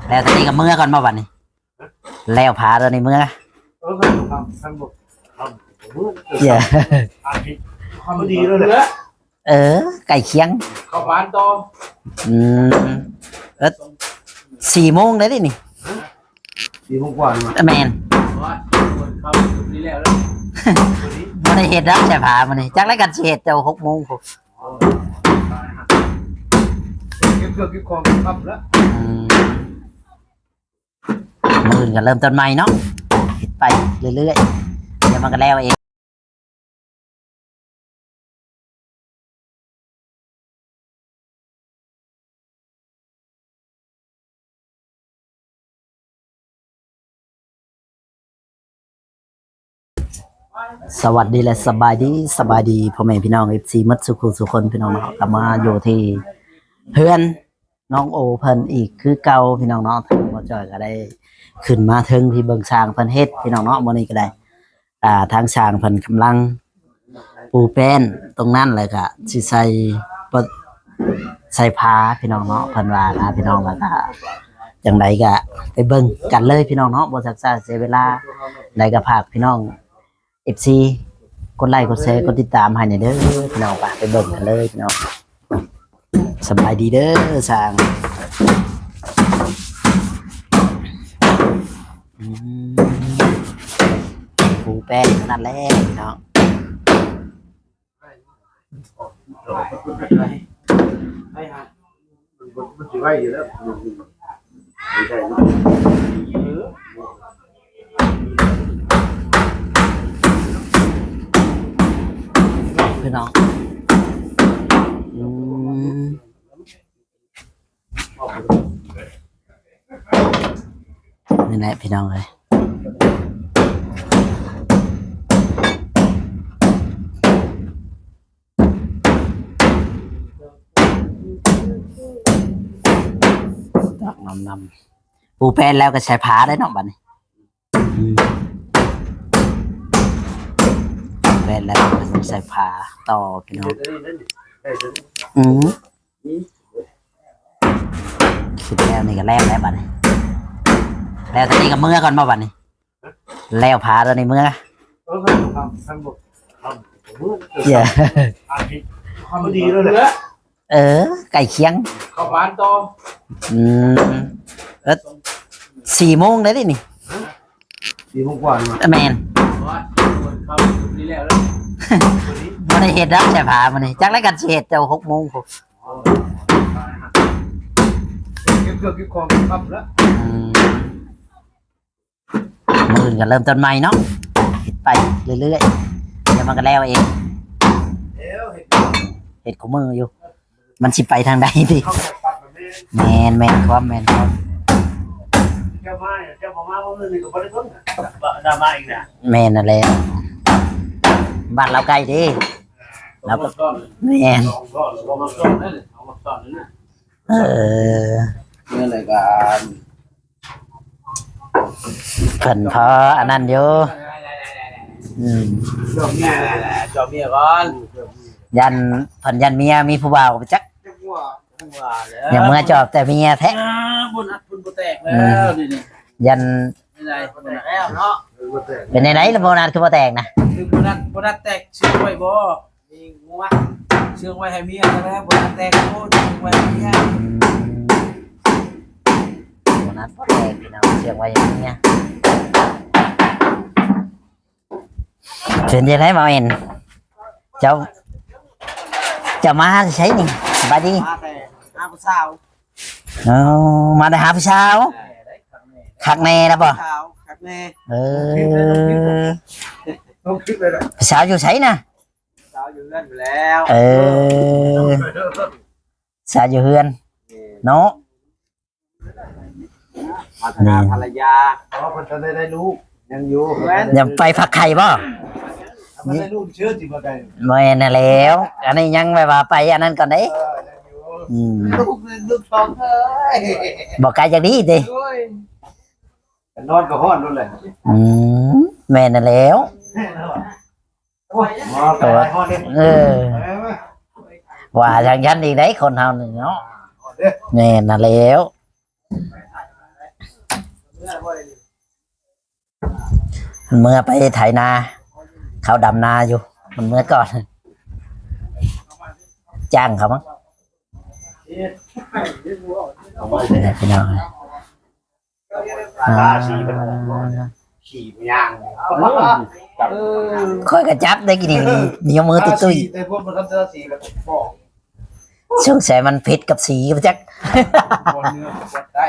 ແລ້ວຕອນນີ້ກໍເມືອກ່ອນບໍ່ບັດນີ້? ແລ້ວພາຕອນນີ້ເມືອ? ເອີ ຄັນບໍ່ ຄັນບໍ່ ຄັນບໍ່ເມືອ ເອີ ຄັນດີແລ້ວແຫຼະ. ເອີ ໃກ້ຄຽງ ເຂົ້າບ້ານຕໍ່. ອືມ ເອີ ສີ່ໂມງແລ້ວເດນີ້. ສີ່ໂມງກວ່ານີ້ຫວາ? ແມ່ນ ເຂົ້າພໍດີແລ້ວ ບໍ່ໄດ້ເຮັດດອກ ສາຍພາມື້ນີ້ ຈັກແລ້ວກັນຊິເຮັດແຕ່ຫົກໂມງພຸ້ນ. ເກັບເຄື່ອງເກັບຂອງກັບແລ້ວ. ອືມ ມື້ອື່ນກໍເລີ່ມຕົ້ນໃໝ່ເນາະ ເຮັດໄປເລື້ອຍໆ ດຽວມັນກໍແລ້ວເອງ. ສະຫວັດດີ ແລະ ສະບາຍດີ ສະບາຍດີພໍ່ແມ່ພີ່ນ້ອງ ເອັຟຊີ ໝົດສູ່ຄູ່ສູ່ຄົນ ພີ່ນ້ອງເນາະ. ກໍມາຢູ່ທີ່ເຮືອນນ້ອງໂອເພິ່ນອີກຄືເກົ່າ ພີ່ນ້ອງເນາະ. ທາງບ່າວຈ້ອຍກໍໄດ້ຂຶ້ນມາເທິງທີ່ເບິ່ງຊ່າງເພິ່ນເຮັດ ພີ່ນ້ອງເນາະ. ມື້ນີ້ກໍໄດ້ ອ່າ ທາງຊ່າງເພິ່ນກຳລັງປູແປ້ນຕົງນັ້ນ ແລ້ວກະຊິໃສ່ ໃສ່ຜ້າພີ່ນ້ອງເນາະ ເພິ່ນວ່ານະພີ່ນ້ອງ. ແລ້ວກະຈັ່ງໃດກະໄປເບິ່ງກັນເລີຍພີ່ນ້ອງເນາະ ບໍ່ຊັກຊ້າເສຍເວລາ. ໃດກະຝາກພີ່ນ້ອງເອັຟຊີ ກົດໄລ ກົດແຊ ກົດຕິດຕາມໃຫ້ແດ່ເດີພີ່ນ້ອງ. ໄປ ໄປເບິ່ງກັນເລີຍພີ່ນ້ອງ. ສະບາຍດີເດີຊ່າງ. ອືມ ປູແປ້ນເທົ່ານັ້ນແຫຼະພີ່ນ້ອງ. ມັນຊິໄວຢູ່ແລ້ວ ມັນຊິໄວເນາະ. ພີ່ນ້ອງ ອືມ ນີ້ແຫຼະພີ່ນ້ອງເອີຍ ຕັກນ້ຳນຳ. ປູແປ້ນແລ້ວກໍໃສ່ຜ້າໄດ້ເນາະບັດນີ້. ອືມ ແມ່ນແລ້ວ ໃສ່ຜ້າຕໍ່ພີ່ນ້ອງ. ອືມ ຄິດແລ້ວນີ້ກໍແລ້ວແລ້ວບັດນີ້. ແລ້ວຕອນນີ້ກໍເມືອກ່ອນບໍ່ບັດນີ້? ແລ້ວພາຕອນນີ້ເມືອ? ເອີ ຄັນບໍ່ ຄັນບໍ່ ເອີ ຄັນດີແລ້ວແຫຼະ. ເອີ ໃກ້ຄຽງ ເຂົ້າບ້ານຕໍ່. ອືມ ເອີ ສີ່ໂມງແລ້ວເດນີ້. ສີ່ໂມງກວ່ານີ້ຫວາ? ແມ່ນ ເຂົ້າພໍດີແລ້ວ ບໍ່ໄດ້ເຮັດດອກ ສາຍພາມື້ນີ້ ຈັກແລ້ວກັນຊິເຮັດແຕ່ຫົກໂມງພຸ້ນ. ເກັບເຄື່ອງເກັບຂອງກັບແລ້ວ. ອືມ ມື້ອື່ນກໍເລີ່ມຕົ້ນໃໝ່ເນາະ ເຮັດໄປເລື້ອຍໆ ດຽວມັນກໍແລ້ວເອງ. ແລ້ວເຮັດ ເຮັດຄູ່ມື້ຢູ່ ມັນຊິໄປທາງໃດຕິ? ເຮົາກໍປັດແມ່ນ ແມ່ນ ແມ່ນຄວາມ ແມ່ນຄວາມ. ເຈົ້າມາ ເຈົ້າບໍ່ມາມື້ອື່ນນີ້ກໍບໍ່ໄດ້ເບິ່ງ ດາມາອີກນະ. ແມ່ນນັ້ນແຫຼະ ບ້ານລາວໃກ້ເດ້ ລາວກໍ ແມ່ນ ເອີ ນີ້ແຫຼະກໍ ເພິ່ນພໍອັນນັ້ນຢູ່. ອືມ ຈອບເມຍ ຈອບເມຍກ່ອນ ຢ້ານ ເພິ່ນຢ້ານເມຍມີຜູ້ບ່າວໄປຈັກ ຈັ່ງວ່າ ຈັ່ງວ່າແລ້ວ ຍັງເມືອຈອບແຕ່ເມຍແທ້. ອ່າ ໂບນັດເພິ່ນບໍ່ແຕກແລ້ວ ອືມ ນີ້ ຢ້ານ ເປັນໃດ ໂບນັດແລ້ວເນາະ ເປັນໃດລະ ໂບນັດຄືບໍ່ແຕກນະ? ຄືໂບນັດ ໂບນັດແຕກຊື້ໄວ້ບໍ່? ມີງົວ ເຊື່ອງໄວ້ໃຫ້ເມຍແລ້ວ ບໍ່ທັນແຕກໂຕ ເຊື່ອງໄວ້ໃຫ້ເມຍ. ອືມ ໂບນັດບໍ່ແຕກພີ່ນ້ອງ ເຊື່ອງໄວ້ໃຫ້ເມຍ. ເປັນຈັ່ງໃດບ່າວເອັນ ເຈົ້າ ເຈົ້າມາແຕ່ໃສນີ້? ສະບາຍດີ ມາແຕ່ຫາຜູ້ສາວ. ເອີ ມາແຕ່ຫາຜູ້ສາວ ເອີ ຄັກແນ່ລະບໍ່? ສາວ ຄັກແນ່ ເອີ ຜູ້ສາວຢູ່ໃສນະ? ສາວຢູ່ເຮືອນພຸ້ນແລ້ວ. ເອີ ສາວຢູ່ເຮືອນ ແມ່ນ ເນາະ ພັດທະນາ ແມ່ນ ພັນລະຍາ ເພາະວ່າເພິ່ນທັນໄດ້ ໄດ້ລູກ ຍັງຢູ່ ແມ່ນ ຍັງໄປຟັກໄຂ່ບໍ່? ມັນໄດ້ລູກເຊີນຊິບໍ່ໄດ້ ແມ່ນຫັ້ນແຫຼ້ວ ອັນນີ້ຍັງແບບວ່າໄປອັນນັ້ນກ່ອນເດ້. ເອີ ຍັງຢູ່ ອືມ ລູກ ລູກສອງເອີຍ ບໍ່ໄກຈາກນີ້ຕິ? ໂອ້ຍ ນອນກໍຮ້ອນໂລດແຫຼະ. ອືມ ແມ່ນຫັ້ນແຫຼ້ວ. ໂອ້ຍ ເອີ ວ່າຈັ່ງຊັ້ນອີກໄດ໋ ຄົນເຮົານີ້ເນາະ. ແມ່ນຫັ້ນແຫຼ້ວ ມັນເມືອໄປໄຖນາ ເຂົາດຳນາຢູ່ ມັນເມືອກ່ອນ ຈ້າງເຂົາມັ້ງ ນີ້ແຫຼະພີ່ນ້ອງ ອ່າ ຂີ່ມັນ ຂີ່ຍ່າງ ເອີ ຂ້ອຍກໍຈັບໄດ້ກີ້ນີ້ ນິ້ວມືຕຸ້ຍໆ ແຕ່ພວກມັນກໍຊິ ສງໄສມັນຜິດກັບສີບໍ່ຈັກ ບໍ່ເນື້ອບໍ່ໄດ້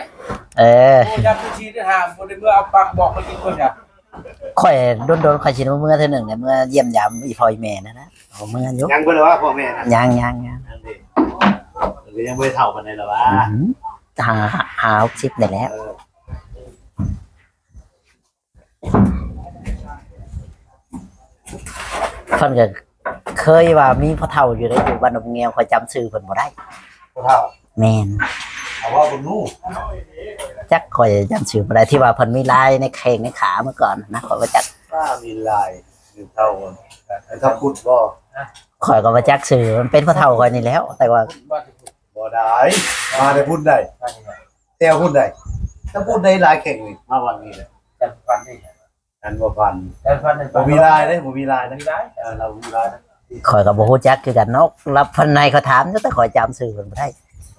ເອີ ໂອ້ ຢາກຊິໄດ້ຖາມ ບໍ່ໄດ້ເມືອເອົາປາກບອກມາກິນເພິ່ນຫຍັງ ຂ້ອຍດົນໆ ຂ້ອຍຊິເມືອເທື່ອໜຶ່ງ ເມືອຢ້ຽມຢາມອີ່ພໍ່ອີ່ແມ່ນັ້ນນະ ເອົາເມືອຢູ່ ຍັງບໍ່ໄດ້ວ່າພໍ່ແມ່ນະ ຍັງໆໆ ຍັງເດ້ ກໍຍັງບໍ່ໄດ້ເຖົ້າປານໃດລະຫວາ ອືມ ຫ້າ ຫ້າຫົກສິບນີ້ແຫຼະ ເອີ ເພິ່ນກໍເຄີຍວ່າມີພໍ່ເຖົ້າຢູ່ໃດ ຢູ່ບ້ານດອງແງວ ຂ້ອຍຈຳຊື່ເພິ່ນບໍ່ໄດ້ ພໍ່ເຖົ້າ ແມ່ນ ເອົາເວົ້າເບິ່ງດູ ຈັກ ຂ້ອຍຈຳຊື່ບໍ່ໄດ້ ທີ່ວ່າເພິ່ນມີລາຍໃນແຂ້ງໃນຂາເມື່ອກ່ອນນະ ຂ້ອຍບໍ່ຈັກ ວ່າມີລາຍຢູ່ເຖົ້າ ເຖົ້າພຸດບໍ່ ຂ້ອຍກໍບໍ່ຈັກຊື່ ມັນເປັນພໍ່ເຖົ້າຂ້ອຍນີ້ແຫຼ້ວ ແຕ່ວ່າ ບໍ່ໄດ້ ມາແຕ່ພຸ້ນໃດ ແຕ່ພຸ້ນໃດ ແຕ່ພຸ້ນໃດ ລາຍແຂ້ງນີ້ ມາວັນນີ້ແຫຼະ ຈັນພັນນີ້ ອັນບໍ່ພັນ ຈັນພັນນີ້ ບໍ່ມີລາຍເດ້ ບໍ່ມີລາຍນະ ບໍ່ມີລາຍ ເອີ ລາວບໍ່ມີລາຍນະ ຂ້ອຍກໍບໍ່ຮູ້ຈັກຄືກັນເນາະ ລາວເພິ່ນໃຫ້ຂ້ອຍຖາມຢູ່ ແຕ່ຂ້ອຍຈຳຊື່ເພິ່ນບໍ່ໄດ້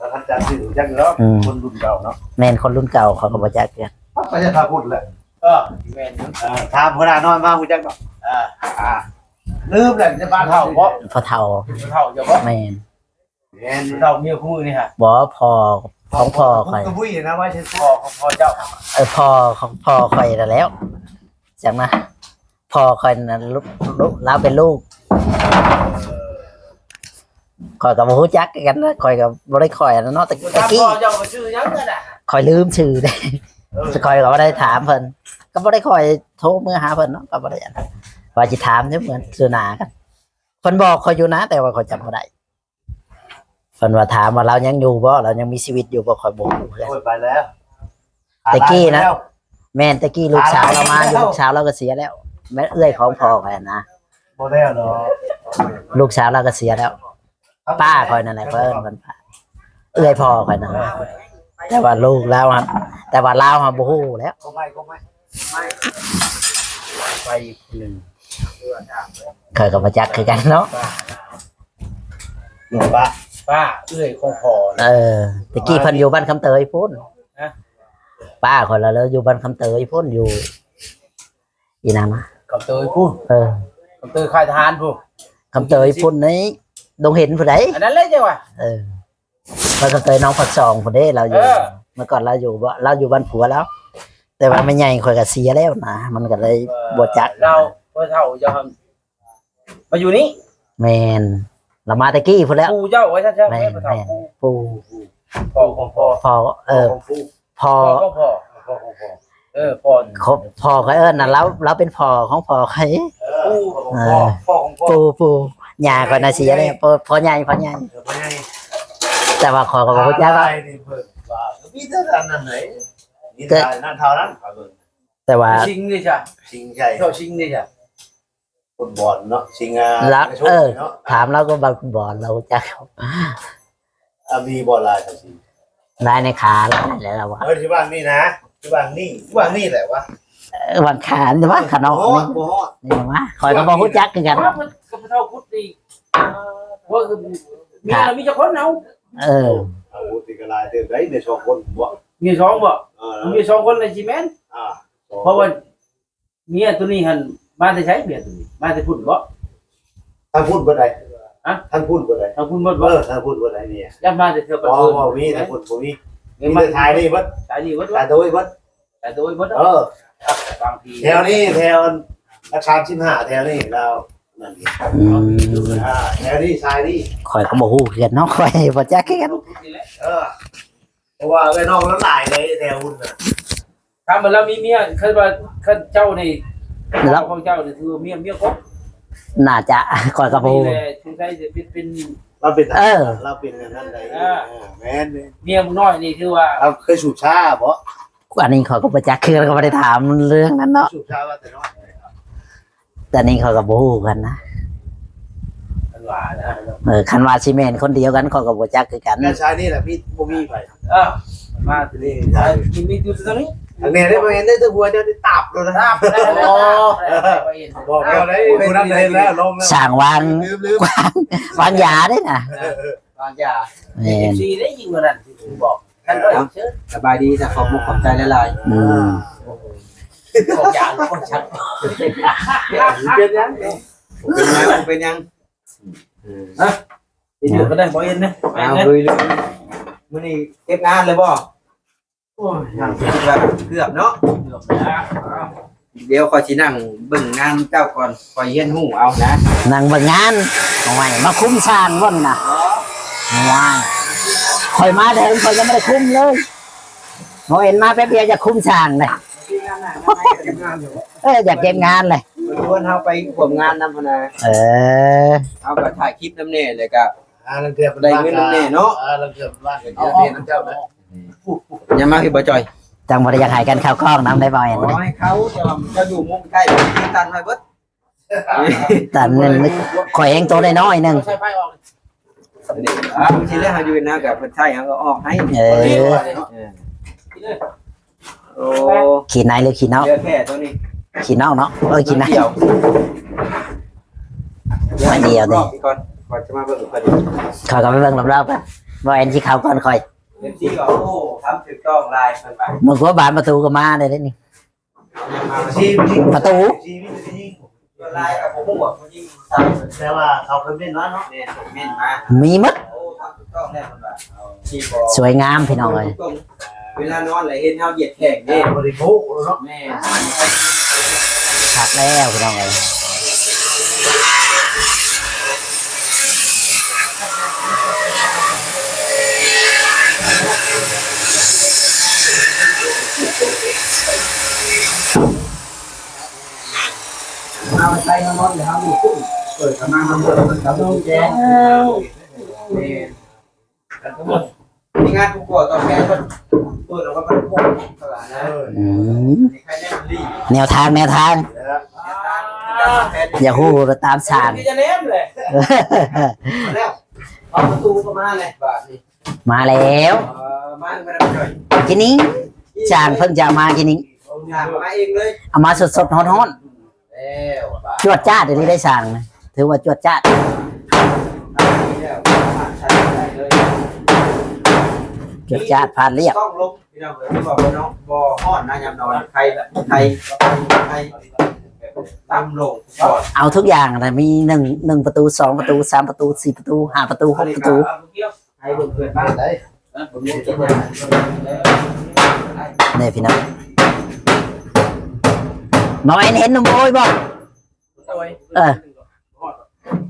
ລາວຄັນຈຳຊື່ຮູ້ຈັກຢູ່ດອກ ອືມ ຄົນລຸ້ນເກົ່າເນາະ ແມ່ນ ຄົນລຸ້ນເກົ່າ ຂ້ອຍກໍບໍ່ຈັກຄືກັນ ເຂົາຈະຖ້າພຸ້ນແຫຼະ ເອີ ແມ່ນຢູ່ ເອີ ຖາມຫົວໜ້ານ້ອຍມາຮູ້ຈັກດອກ ເອີ ອ່າ ລືມແຫຼະ ຈະບ້ານເຖົ້າບໍ່ ພໍ່ເຖົ້າ ພໍ່ເຖົ້າເຈົ້າບໍ່ ແມ່ນ ແມ່ນ ເຖົ້າເມຍຄູ່ມື້ນີ້ຫະ ບໍ່ ພໍ່ຂອງພໍ່ຂ້ອຍ ກະບຸ້ຍນະ ວ່າຊື່ ພໍ່ຂອງພໍ່ເຈົ້າ ເອີ ພໍ່ຂອງພໍ່ຂ້ອຍນັ້ນແຫຼ້ວ ຈັ່ງນະ ພໍ່ຂ້ອຍນັ້ນ ລູກ ລູກ ລາວເປັນລູກ ຂ້ອຍກໍບໍ່ຮູ້ຈັກຄືກັນນະ ຂ້ອຍກໍບໍ່ໄດ້ຄ່ອຍອັນນັ້ນເນາະ ແຕ່ ແຕ່ກີ້ ພໍ່ເຈົ້າກໍຊື່ຫຍັງນະ ຂ້ອຍລືມຊື່ເດ້ ເອີ ຂ້ອຍກໍບໍ່ໄດ້ຖາມເພິ່ນ ກໍບໍ່ໄດ້ຄ່ອຍໂທເມືອຫາເພິ່ນເນາະ ກໍບໍ່ໄດ້ອັນ ວ່າຊິຖາມຢູ່ເມືອງຊື່ໜ້າກັນ ເພິ່ນບອກຂ້ອຍຢູ່ນະ ແຕ່ວ່າຂ້ອຍຈຳບໍ່ໄດ້ ເພິ່ນວ່າຖາມວ່າລາວຍັງຢູ່ບໍ່ ລາວຍັງມີຊີວິດຢູ່ບໍ່ ຂ້ອຍບໍ່ຮູ້ຄືກັນ ໂອ້ຍ ໄປແລ້ວ ແຕ່ກີ້ນະ ແມ່ນ ແຕ່ກີ້ລູກສາວລາວມາຢູ່ ລູກສາວລາວກໍເສຍແລ້ວ ແມ່ນເອື້ອຍຂອງພໍ່ຂ້ອຍນະ ບໍ່ແລ້ວດອກ ລູກສາວລາວກໍເສຍແລ້ວ ປ້າຂ້ອຍນັ້ນແຫຼະ ເພິ່ນ ເພິ່ນປ້າ ເອື້ອຍພໍ່ຂ້ອຍນັ້ນ ແຕ່ວ່າລູກລາວ ແຕ່ວ່າລາວຫາບໍ່ຮູ້ແລ້ວ ໄປຄົນໜຶ່ງ ຂ້ອຍກໍບໍ່ຈັກຄືກັນເນາະ ປ້າ ປ້າເອື້ອຍຂອງພໍ່ ເອີ ແຕ່ກີ້ເພິ່ນຢູ່ບ້ານຄຳເຕີຍພຸ້ນ ຮະ ປ້າຂ້ອຍລະ ລາວຢູ່ບ້ານຄຳເຕີຍພຸ້ນ ຢູ່ອີ່ນາມາ ຄຳເຕີຍພຸ້ນ ເອີ ຄຳເຕີຍຄ້າຍທະຫານພຸ້ນ ຄຳເຕີຍພຸ້ນໃນດົງເຫັນພຸ້ນໃດ ອັນນັ້ນແຫຼະເຈົ້າວ່າ ເອີ ລາວກໍເຄີຍນ້ອງປາກຊ່ອງພຸ້ນເດ້ ລາວຢູ່ ເອີ ເມື່ອກ່ອນລາວຢູ່ ລາວຢູ່ບ້ານຜົວລາວ ແຕ່ວ່າແມ່ໃຫຍ່ຂ້ອຍກໍເສຍແລ້ວນະ ມັນກໍເລີຍ ເອີ ບໍ່ຈັກ ລາວ ພໍ່ເຖົ້າເຈົ້າມາຢູ່ນີ້ ແມ່ນ ລາວມາແຕ່ກີ້ພຸ້ນແລ້ວ ປູ່ເຈົ້າວ່າຊັ້ນຊະ ແມ່ນ ແມ່ນພໍ່ເຖົ້າ ແມ່ນ ປູ່ ປູ່ ພໍ່ຂອງພໍ່ ພໍ່ ເອີ ພໍ່ຂອງປູ່ ພໍ່ ພໍ່ຂອງພໍ່ ເອີ ພໍ່ ພໍ່ຂ້ອຍເອີ້ນນະ ລາວ ລາວເປັນພໍ່ຂອງພໍ່ຂ້ອຍ ເອີ ເອີ ພໍ່ຂອງພໍ່ ປູ່ ປູ່ ຍ່າຂ້ອຍນະເສຍແລ້ວ ພໍ່ ພໍ່ໃຫຍ່ ພໍ່ໃຫຍ່ ເອີ ພໍ່ໃຫຍ່ ແຕ່ວ່າຂ້ອຍກໍບໍ່ຮູ້ຈັກວ່າ ມີແຕ່ອັນນັ້ນເລີຍ ມີແຕ່ນັ້ນເທົ່ານັ້ນ ແຕ່ວ່າ ຊິງນີ້ຈ້ະ ຊິງໃຫຍ່ ເຈົ້າຊິງນີ້ຈ້ະ ຟຸດບອນເນາະ ຊິງ ລະ ເອີ ເນາະ ຖາມລາວກໍບັກບອນ ລາວຮູ້ຈັກ ອາ ມີບໍ່ລາຍ ລາຍໃນຂາລາວນີ້ແຫຼະລາວວ່າ ເອີ ທີ່ວ່າງນີ້ນະ ທີ່ວ່າງນີ້ ວ່າງນີ້ແຫຼະວະ ເອີ ວ່າງຂານ ວ່າຂະເນາະ ບໍ່ຮອດ ນີ້ວ່າ ຂ້ອຍກໍບໍ່ຮູ້ຈັກຄືກັນ ວ່າເພິ່ນກັບຜູ້ເຖົ້າພຸດນີ້ ວ່າມີ ມີຈັກຄົນເອົາ ເອີ ເອົາພຸດນີ້ກໍຫຼາຍເຕີບໄດ໋ ມີສອງຄົນບໍ່ ມີສອງບໍ່ ເອີ ມີສອງຄົນລະຊິແມ່ນ ອ່າ ເພາະວ່າ ເມຍໂຕນີ້ຫັ້ນມາແຕ່ໃສ ເມຍໂຕນີ້ ມາແຕ່ພຸ້ນບໍ່ ທາງພຸ້ນບໍ່ໄດ້ ຮະ ທາງພຸ້ນບໍ່ໄດ້ ທາງພຸ້ນໝົດບໍ່ ເອີ ທາງພຸ້ນບໍ່ໄດ້ເມຍ ຢ້ານມາແຕ່ເທື່ອປະເທີນ ບໍ່ ບໍ່ມີ ທາງພຸ້ນບໍ່ມີ ມີແຕ່ສາຍນີ້ເບິດ ສາຍນີ້ເບິດ ສາຍໂດຍເບິດ ສາຍໂດຍເບິດ ເອີ ບາງທີ ແຖວນີ້ ແຖວຫຼັກສາມສິບຫ້າ ແຖວນີ້ລາວນັ້ນ ອືມ ອ່າ ແຖວນີ້ສາຍນີ້ ຂ້ອຍກໍບໍ່ຮູ້ຄືກັນເນາະ ຂ້ອຍບໍ່ຈັກຄືກັນ ເອີ ເພາະວ່າເອື້ອຍນ້ອງລາວຫຼາຍເລີຍແຖວພຸ້ນນະ ຖ້າວ່າລາວມີເມຍ ຄັນວ່າ ຄັນເຈົ້ານີ້ ລາວ ຂອງເຈົ້ານີ້ຖືວ່າເມຍ ເມຍກົກ ໜ້າຈະ ຂ້ອຍກໍບໍ່ຮູ້ ນີ້ແຫຼະ ສົງໄສຈະເປັນ ເປັນ ລາວເປັນ ເອີ ລາວເປັນອັນນັ້ນໄດ໋ ເອີ ເອີ ແມ່ນໆ ເມຍຜູ້ນ້ອຍນີ້ຖືວ່າ ລາວເຄີຍສູບຊາບໍ່ ອັນນີ້ຂ້ອຍກໍບໍ່ຈັກ ຄືກັນ ກໍບໍ່ໄດ້ຖາມເລື່ອງນັ້ນເນາະ ສູບຊາມາແຕ່ນ້ອຍ ແຕ່ນີ້ຂ້ອຍກໍບໍ່ຮູ້ຄືກັນນະ ວ່ານະ ເອີ ຄັນວ່າຊິແມ່ນຄົນດຽວກັນ ຂ້ອຍກໍບໍ່ຈັກຄືກັນ. ແມ່ນສາຍນີ້ແຫຼະ ມີ ບໍ່ມີໃຜ. ເອີ ມາທີ່ນີ້ ມີ ມີຢູ່ເທົ່ານີ້. ອັນນີ້ໄດ້ບໍ່ແມ່ນໄດ້ແຕ່ຫົວເຈົ້າໄດ້ຕາບໂລດນະ. ອໍ ບອກແລ້ວໄດ້ ຜູ້ນັ້ນເຫັນແລ້ວ ລົມແລ້ວ ສ້າງວາງ ວາງ ວາງຢາເດ້ນະ. ເອີ ວາງຢາ. ແມ່ນ ເອັຟຊີ ໄດ້ຍິງວ່ານັ້ນ ບອກ. ເອົາ ສະບາຍດີ ຂໍຂອບມຸກຂອບໃຈຫຼາຍໆ. ອືມ ຂອບຢາຂອບຊັກ ເປັນຫຍັງ? ເປັນຫຍັງ? ເປັນຫຍັງ? ຮະ ເຮັດວຽກກໍໄດ້ ບໍ່ເຫັນເດ້. ເອົາ ລຸຍໆ. ມື້ນີ້ເກັບງານເລີຍບໍ່? ໂອ້ຍ ເກືອບເນາະ ເກືອບແລ້ວ. ດຽວຂ້ອຍຊິນັ່ງເບິ່ງງານເຈົ້າກ່ອນ ຂ້ອຍຮຽນຮູ້ເອົານະ. ນັ່ງເບິ່ງງານ ໂອ້ຍ ມາຄຸມຊ່າງບໍ່ນີ້ນະ? ວ້າຍ ຂ້ອຍມາແຕ່ເຫິງ ຂ້ອຍຍັງບໍ່ໄດ້ຄຸມເລີຍ. ໂອ້ຍ ເຫັນມາແປັບດຽວຢາກຄຸມຊ່າງເລີຍ. ເອີ ຢາກເກັບງານເລີຍ. ເພິ່ນຊວນເຮົາໄປຮ່ວມງານນຳຫັ້ນນະ. ເອີ ເຮົາກໍຖ່າຍຄລິບນຳແດ່ ແລ້ວກໍ ອ່າ ລາງເທື່ອເພິ່ນໄດ້ເງິນນຳແດ່ເນາະ. ອ່າ ລາງເທື່ອເພິ່ນວ່າກັນເຈົ້າເດ້ນຳເຈົ້ານະ. ຢ່າມາພີ່ ບໍ່ຈ່ອຍ. ຈັ່ງບໍ່ໄດ້ຢາກໃຫ້ກັນເຂົ້າກ້ອງນຳໄດ້ ບໍ່ແອນ. ຂໍໃຫ້ເຂົາ ແຕ່ວ່າເຈົ້າຢູ່ມຸມໃກ້ ຕັນໄວ້ເບິດ. ຕັນໜຶ່ງ ຂ້ອຍແຮງໂຕນ້ອຍໆໜຶ່ງ. ອ່າ ບາງທີແລ້ວເຮົາຢູ່ນະ ກໍເພິ່ນໃຊ້ເຮົາກໍອອກໃຫ້. ເອີ ເອີ ໂອ້ ຂີ້ໃນຫຼືຂີ້ນອກ? ເຫຼືອແຄ່ຕົວນີ້ ຂີ້ນອກເນາະ. ເອີ ຂີ້ໃນ ໜ້ອຍດຽວ ໜ້ອຍດຽວເດ້ ກ່ອນ ກ່ອນຈະມາເບິ່ງກ່ອນ. ຂ້ອຍກໍໄປເບິ່ງລອບໆກ່ອນ ບໍ່ແອນຊິເຂົ້າກ່ອນຂ້ອຍ. ເອັຟຊີ ກໍ ໂອ້ ທຳຖືກຕ້ອງຫຼາຍເພິ່ນວ່າ ເບິ່ງກວ່າບານປະຕູກໍມາໄດ້ເດ້ນີ້. ປະຕູ ສ່ວນຫຼາຍກໍບໍ່ຮູ້ວ່າຜູ້ຍິງ ແຕ່ວ່າເຂົາຄອມເມັນມາເນາະ. ແມ່ນ ຄອມເມັນມາ ມີໝົດ. ໂອ້ ຖືກຕ້ອງແລ້ວເພິ່ນວ່າ ສວຍງາມພີ່ນ້ອງເອີຍ. ເວລານອນແລ້ວເຫັນເຮົາຢຽດແຂ້ງເດ້ ບໍ່ໄດ້ໂພເນາະ. ແມ່ນ ຄັກແລ້ວພີ່ນ້ອງເອີຍ. ເອົາໃສ່ນ້ຳຮ້ອນແລ້ວເຮົາມີປຸ້ງ ເປີດກະມາ ມັນເປີດ ມັນກະບໍ່ແຈ້ງ. ມີງານຜູ້ກໍ່ຕໍ່ແປເພິ່ນ ເປີດອອກມາເປັນໂຄງຕະຫຼາດນະ. ອືມ ແນວທາງ ແນວທາງ ແນວທາງ ຢ່າຮູ້ຕາມສ້າງ ຄືຈະແນມແຫຼະ. ແລ້ວ ເອົາປະຕູກໍມາແຫຼະບາດນີ້. ມາແລ້ວ ເອີ ມາແລ້ວ ມາແລ້ວ ກິນນີ້ ຊ່າງເພິ່ນຈະເອົາມາກິນນີ້ ຊ່າງເອົາມາເອງເລີຍ ເອົາມາສົດໆຮ້ອນໆ. ແລ້ວ ຈວດຈາດອີ່ຫຼີໄດ໋ຊ່າງນະ ຖືວ່າຈວດຈາດ ແລ້ວ ຈວດຈາດຜ່ານລຽບ. ຕ້ອງລົງ ພີ່ນ້ອງເອີຍ ຄືວ່າບໍ່ເນາະ ບໍ່ຮ້ອນນະ ຍາມນອນ ໄຄ ໄຄ ໄຄ ຕຳລົງ ເອົາທຸກຢ່າງນະ ມີໜຶ່ງ ໜຶ່ງປະຕູ ສອງປະຕູ ສາມປະຕູ ສີ່ປະຕູ ຫ້າປະຕູ ຫົກປະຕູ. ໃຫ້ເບິ່ງເພື່ອນບ້ານໄດ້ ເບິ່ງເພິ່ນເຮັດຫຍັງ ນີ້ພີ່ນ້ອງ ມາເຫັນ ເຫັນໜຸ່ມໂອຍບໍ່? ໂອຍ ເອີ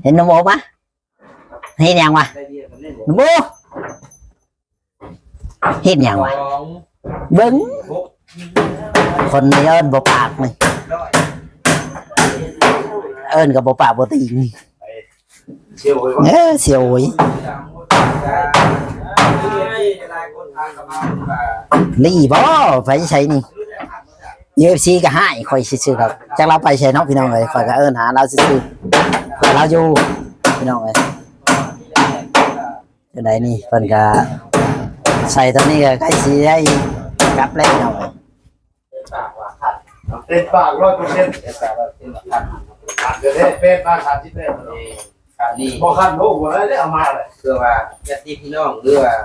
ເຫັນໜຸ່ມໂອປະ? ເຮັດຫຍັງວະ ໜຸ່ມໂອ? ເຮັດຫຍັງວະ? ເບິ່ງ ຄົນນີ້ເອີ້ນບໍ່ປາກນີ້ ເອີ້ນກໍບໍ່ປາກບໍ່ຕີງ. ເອີ ສຽວໂອຍ ລີ້ບໍ່? ໄປໃສນີ້? ເອັຟຊີກໍຮ້າຍຂ້ອຍຊື່ໆດອກ ຈັກລາວໄປໃສເນາະ ພີ່ນ້ອງເອີຍ. ຂ້ອຍກໍເອີ້ນຫາລາວຊື່ໆ ລາວຢູ່ ພີ່ນ້ອງເອີຍ. ຈັ່ງໃດນີ້ ເພິ່ນກະໃສ່ຕອນນີ້ກະໃກ້ຊິໄດ້ກັບແລ້ວເນາະ. ເຕັມປາກ ຮ້ອຍເປີເຊັນ ເຕັມປາກ ຮ້ອຍເປີເຊັນ ເຕັມປາກ ຮ້ອຍເປີເຊັນ ເຕັມປາກ ສາມສິບແປດ ນີ້ ບໍ່ຄັນໂລກບໍ່ໄດ້ເດ້ ເອົາມາເລີຍ ເພື່ອວ່າຍາດຕິພີ່ນ້ອງ ຫຼືວ່າ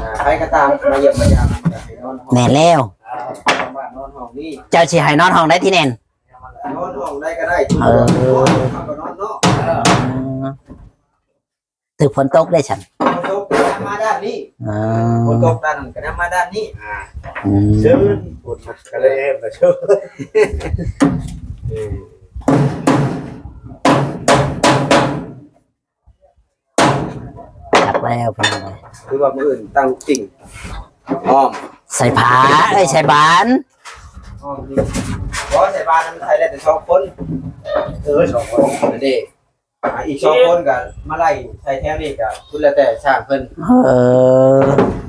ອ່າ ໃຜກໍຕາມມາຢ້ຽມມາຢາມ ຢາກໃຫ້ນອນຫ້ອງ ແມ່ນແລ້ວ ອ່າ ນອນຫ້ອງນີ້ ເຈົ້າຊິໃຫ້ນອນຫ້ອງໃດທີ່ແໜ້ນ? ນອນຫ້ອງໃດກໍໄດ້ ເອີ ເຂົາກໍນອນນອກ ເອີ ຖືກຝົນຕົກໄດ້ຊັ້ນ ຝົນຕົກກໍນຳມາດ້ານນີ້ ອ່າ ຝົນຕົກດ້ານນັ້ນກໍນຳມາດ້ານນີ້ ອ່າ ອືມ ເຊີນ ຝົນມາກໍໄດ້ແອບມາເຊີນ ເອີ ຄັກແລ້ວພີ່ນ້ອງເອີຍ ຄືວ່າມື້ອື່ນຕັ້ງຕິ່ງອ້ອມ ໃສ່ຜ້າ ເອີຍ ໃສ່ບານ ອ້ອມນີ້ ບໍ່ໃສ່ບານ ມັນໃສ່ໄດ້ແຕ່ສອງຄົນ ເອີ ສອງຄົນ ນັ້ນເດ້ ອ່າ ອີກສອງຄົນກໍມາໄລ່ໃສ່ແຖວນີ້ກໍສຸດແລ້ວແຕ່ຊ່າງເພິ່ນ ເອີ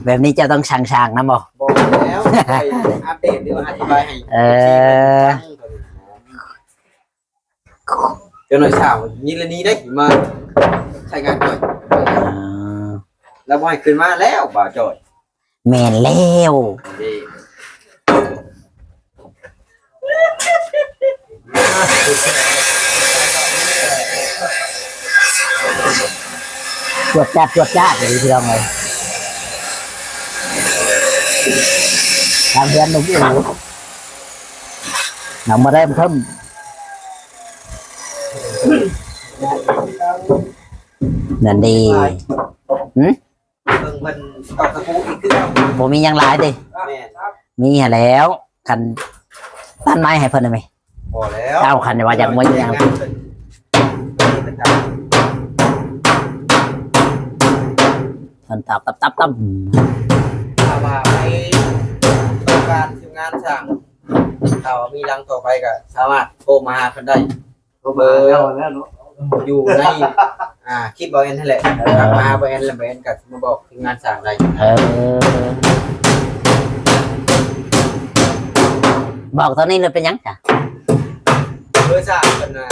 ແບບນີ້ເຈົ້າຕ້ອງສັ່ງຊ່າງນຳບໍ່? ບໍ່ແລ້ວ ໄປອັບເດດ ຫຼືວ່າອະທິບາຍໃຫ້ ເອີ ເອັຟຊີເພິ່ນຟັງ. ເຈົ້າໜ້າທີ່ສາວນີ້ລະນີ້ໄດ້ມາໃຊ້ງານຂ້ອຍ ອ່າ ລາວບໍ່ໃຫ້ຂຶ້ນມາແລ້ວ ບ່າວຈ້ອຍ. ແມ່ນແລ້ວ ເດ້ ຈວດຈາດ ຈວດຈາດເລີຍພີ່ນ້ອງເອີຍ. ທາງເຮືອນໜຸ່ມອູ ນຳມາໄດ້ເພີ່ມ ນັ້ນເດ້ ຫຶ? ເບິ່ງເພິ່ນຕອກຕະປູອີກຄືເກົ່າ ບໍ່ມີຫຍັງຫຼາຍເດ້. ແມ່ນ ມີຫັ້ນແລ້ວ ຄັນຕັດໄມ້ໃຫ້ເພິ່ນໄດ້ໄໝ? ພໍແລ້ວ ເຈົ້າຄັນວ່າຢາກມວຍຫຍັງ ເພິ່ນຕອບຕັບໆໆ ຖ້າວ່າໃຜຕ້ອງການທີມງານສ້າງ ຖ້າວ່າມີຫຼັງຕໍ່ໄປກໍສາມາດໂທມາຫາເພິ່ນໄດ້. ເບີ ເບີເຈົ້າແລ້ວເນາະ ຢູ່ໃນ ອ່າ ຄລິບບ່າວແອນຫັ້ນແຫຼະ ເອີ ທັກມາຫາບ່າວແອນ ແລ້ວບ່າວແອນກໍຊິມາບອກທີມງານສ້າງໄດ້. ເອີ ບອກຕອນນີ້ເລີຍເປັນຫຍັງຈ້ະ? ເບີສ້າງເພິ່ນນະ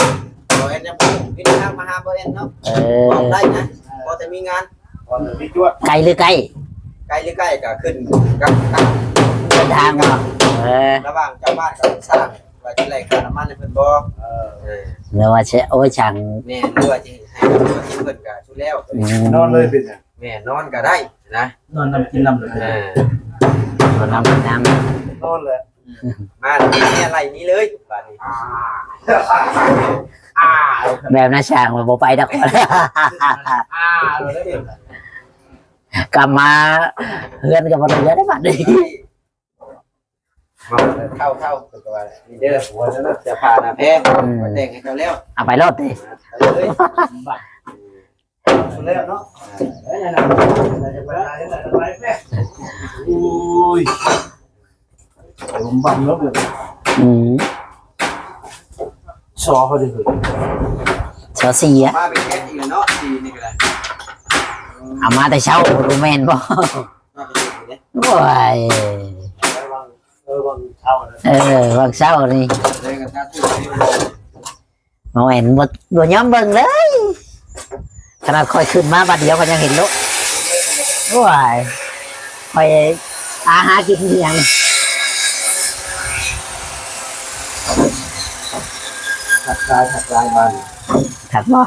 ບ່າວແອນຍັງບໍ່ຮູ້ ມີແຕ່ທັກມາຫາບ່າວແອນເນາະ. ເອີ ບອກໄດ້ນະ ພໍແຕ່ມີງານ ໄກຫຼືໃກ້? ໄກຫຼືໃກ້ກໍຂຶ້ນກັບ ກັບເດີນທາງເນາະ. ເອີ ລະຫວ່າງເຈົ້າບ້ານກັບລູກຊ່າງ ວ່າຊິໄລ່ຄ່ານ້ຳມັນໃຫ້ເພິ່ນບໍ່? ເອີ ເອີ ຫຼື ວ່າຊິ ໂອ້ຍ ຊ່າງ ແມ່ນ ຫຼືວ່າຊິໃຫ້ເພິ່ນກິນ ເພິ່ນກໍສຸດແລ້ວ. ອືມ ນອນເລີຍເປັນຫຍັງ? ແມ່ນ ນອນກໍໄດ້ນະ ນອນນຳກິນນຳ. ເອີ ນອນນຳກິນນຳ ນອນແຫຼະ. ອືມ ມາແລ້ວ ເມຍໄລ່ໜີເລີຍບາດນີ້. ອ່າ ອ່າ ແບບນັ້ນຊ່າງວ່າບໍ່ໄປດອກ. ອ່າ ກັບມາເຮືອນກໍບໍ່ໄດ້ເຮືອນບາດນີ້. ເຂົ້າ ເຂົ້າ ເພິ່ນກໍວ່ານີ້ເດີ ຫົວເສື້ອຜ້າໜ້າແພງ ອືມ ແຕ່ງໃຫ້ເຈົ້າແລ້ວ ເອົາໄປໂລດຕິ ເອົາເລີຍ. ສຸດແລ້ວເນາະ. ໂອ້ຍ ລົມບັງເນາະ. ອືມ ຊໍເຮົາໄດ້ເຮີ້ຍ ຊໍສີ່ອະ ມາເປັນແກັດອີກແລ້ວເນາະ ສີ່ນີ້ກໍໄດ້ ເອົາມາແຕ່ເຊົ້າ ບໍ່ແມ່ນບໍ່? ມາເປັນແກັດອີກແລ້ວ ໂອ້ຍ ເອີ ຫວ່າງ ເອີ ຫວ່າງເຊົ້ານະ ເອີ ຫວ່າງເຊົ້ານີ້ ເອີ ກໍຖ້າ ບໍ່ແມ່ນ ບໍ່ ບໍ່ຍອມເບິ່ງເລີຍ ຂະໜາດຂ້ອຍຂຶ້ນມາບາດດຽວກໍຍັງເຫັນໂລດ. ໂອ້ຍ ຂ້ອຍຫາ ຫາກິນອີ່ຫຍັງ. ຄັກຫຼາຍ ຄັກຫຼາຍບ້ານ ຄັກບໍ່?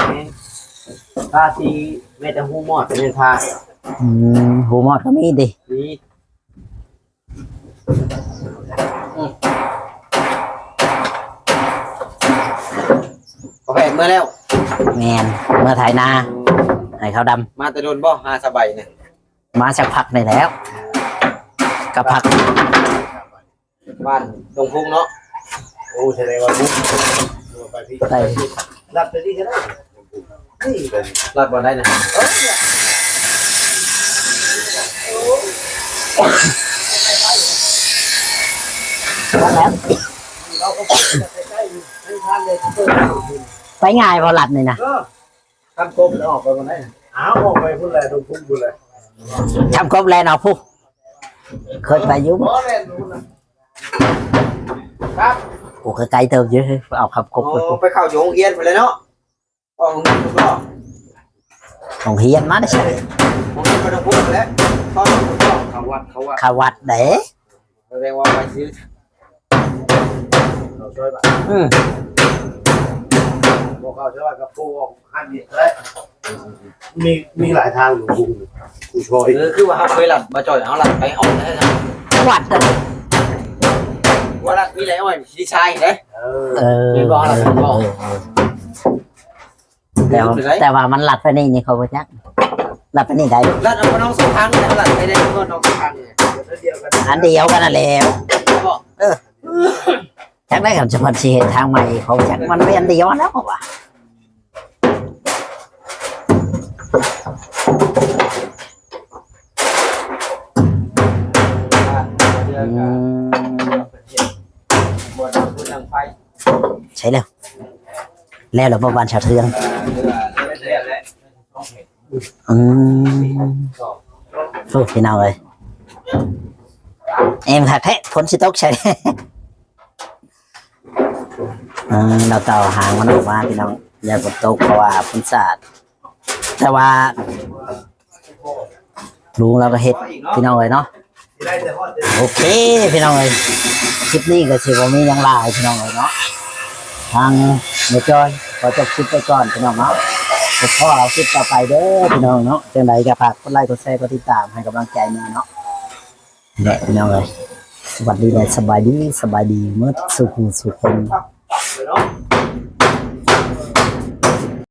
ແມ່ນ ທາສີແມ້ແຕ່ຮູມອດກໍຍັງທາ. ອືມ ຮູມອດກໍມີຕິ? ມີ. ອືມ ພໍ່ແພດເມືອແລ້ວ? ແມ່ນ ເມືອໄຖນາ ອືມ ໃຫ້ເຂົ້າດຳ. ມາແຕ່ດົນບໍ່ ຫາສະໄບນີ້? ມາສັກພັກນີ້ແຫຼະ ກໍພັກ ບ້ານດົງພຸງເນາະ. ໂອ້ ສະແດງວ່າບຸນ ໄປພີ້ ໄປ ລັດໄປນີ້ກໍໄດ້. ລັດບໍ່ໄດ້ນະ ໄປງ່າຍບໍ່ລັດນີ້ນະ? ເອີ ຄຳກົບອອກໄປບໍ່ໄດ້ນະ. ອ້າວ ອອກໄປພຸ້ນແຫຼະ ດົງພຸ້ນພຸ້ນແຫຼະ ຄຳກົບແລ່ນອອກພຸ້ນ ເຄີຍໄປຢູ່ບໍ່? ບໍ່ແລ່ນພຸ້ນນະ ຄັບ ໂອ້ ກໍໄກເຕີບຢູ່ ເອົາຄຳກົບ ໂອ້ ໄປພຸ້ນ ໄປເຂົ້າຢູ່ໂຮງຮຽນພຸ້ນແຫຼະເນາະ. ອອກໂຮງຮຽນພຸ້ນບໍ່? ໂຮງຮຽນມາໄດ້ໃສ? ໂຮງຮຽນມາດອກພຸ້ນແຫຼະ ເຂົ້າວັດ ເຂົ້າວັດ ເຂົ້າວັດເດ້. ສະແດງວ່າໄປຊື້ເຂົ້າຊ່ອຍບາດ ອືມ ບໍ່ເຂົ້າຊ່ອຍບາດກໍປູອອກຫັ້ນນີ້ແຫຼະ. ມີ ມີຫຼາຍທາງຢູ່ ຜູ້ຊ່ອຍ ເອີ ຄືວ່າເຮົາເຄີຍລັດ ບໍ່ຈ່ອຍ ເຮົາລັດໄປອອກໄດ້ນະ ວັດເດ້ ວ່າລັດມີຫຼາຍອ້ອຍ ດີຊາຍເດ້. ເອີ ເອີ ແມ່ນບໍ່ ລັດບໍ່ ເອີ ເອີ ແຕ່ວ່າ ແຕ່ວ່າມັນລັດໄປນີ້ ນີ້ເຂົາບໍ່ຈັກ ລັດໄປນີ້ໄດ້ ລັດເອົາໜອງສອງທາງນີ້ ລັດໄປໄດ້ໜອງສອງທາງນີ້ ອັນດຽວກັນ ອັນດຽວກັນນັ້ນແຫຼະ ບໍ່ ເອີ ຈັກໄດ້ ຄັນສະພັນຊິເຮັດທາງໃໝ່ ເຂົາຈັກ ມັນແມ່ນອັນດຽວຫັ້ນແຫຼະ ເຂົາວ່າ ອືມ ໃຊ່ແລ້ວ ແລ້ວແລ້ວບໍ່ບ້ານຊາວເທືອງ? ອືມ ໂອ້ ພີ່ນ້ອງເອີຍ ແອມຄັກແທ້ ຝົນຊິຕົກໃສ່. ອືມ ລາວກໍເອົາຫາງມັນອອກມາພີ່ນ້ອງ ຢ້ານຝົນຕົກ ເພາະວ່າມັນສາດ ແຕ່ວ່າລຸງລາວກໍເຮັດພີ່ນ້ອງເອີຍເນາະ. ໂອເຄພີ່ນ້ອງເອີຍ ຄລິບນີ້ກໍຊິບໍ່ມີຫຍັງຫຼາຍພີ່ນ້ອງເອີຍເນາະ ທາງແມ່ຈ້ອຍຂໍຈົບຄລິບໄວ້ກ່ອນພີ່ນ້ອງເນາະ ພົບພໍ້ເອົາຄລິບຕໍ່ໄປເດີພີ່ນ້ອງເນາະ ຈັ່ງໃດກໍຝາກກົດໄລກົດແຊກົດຕິດຕາມໃຫ້ກຳລັງໃຈແດ່ເນາະ ແລະພີ່ນ້ອງເອີຍ ສະຫວັດດີ ແລະ ສະບາຍດີ ສະບາຍດີໝົດສູ່ຜູ້ສູ່ຄົນ.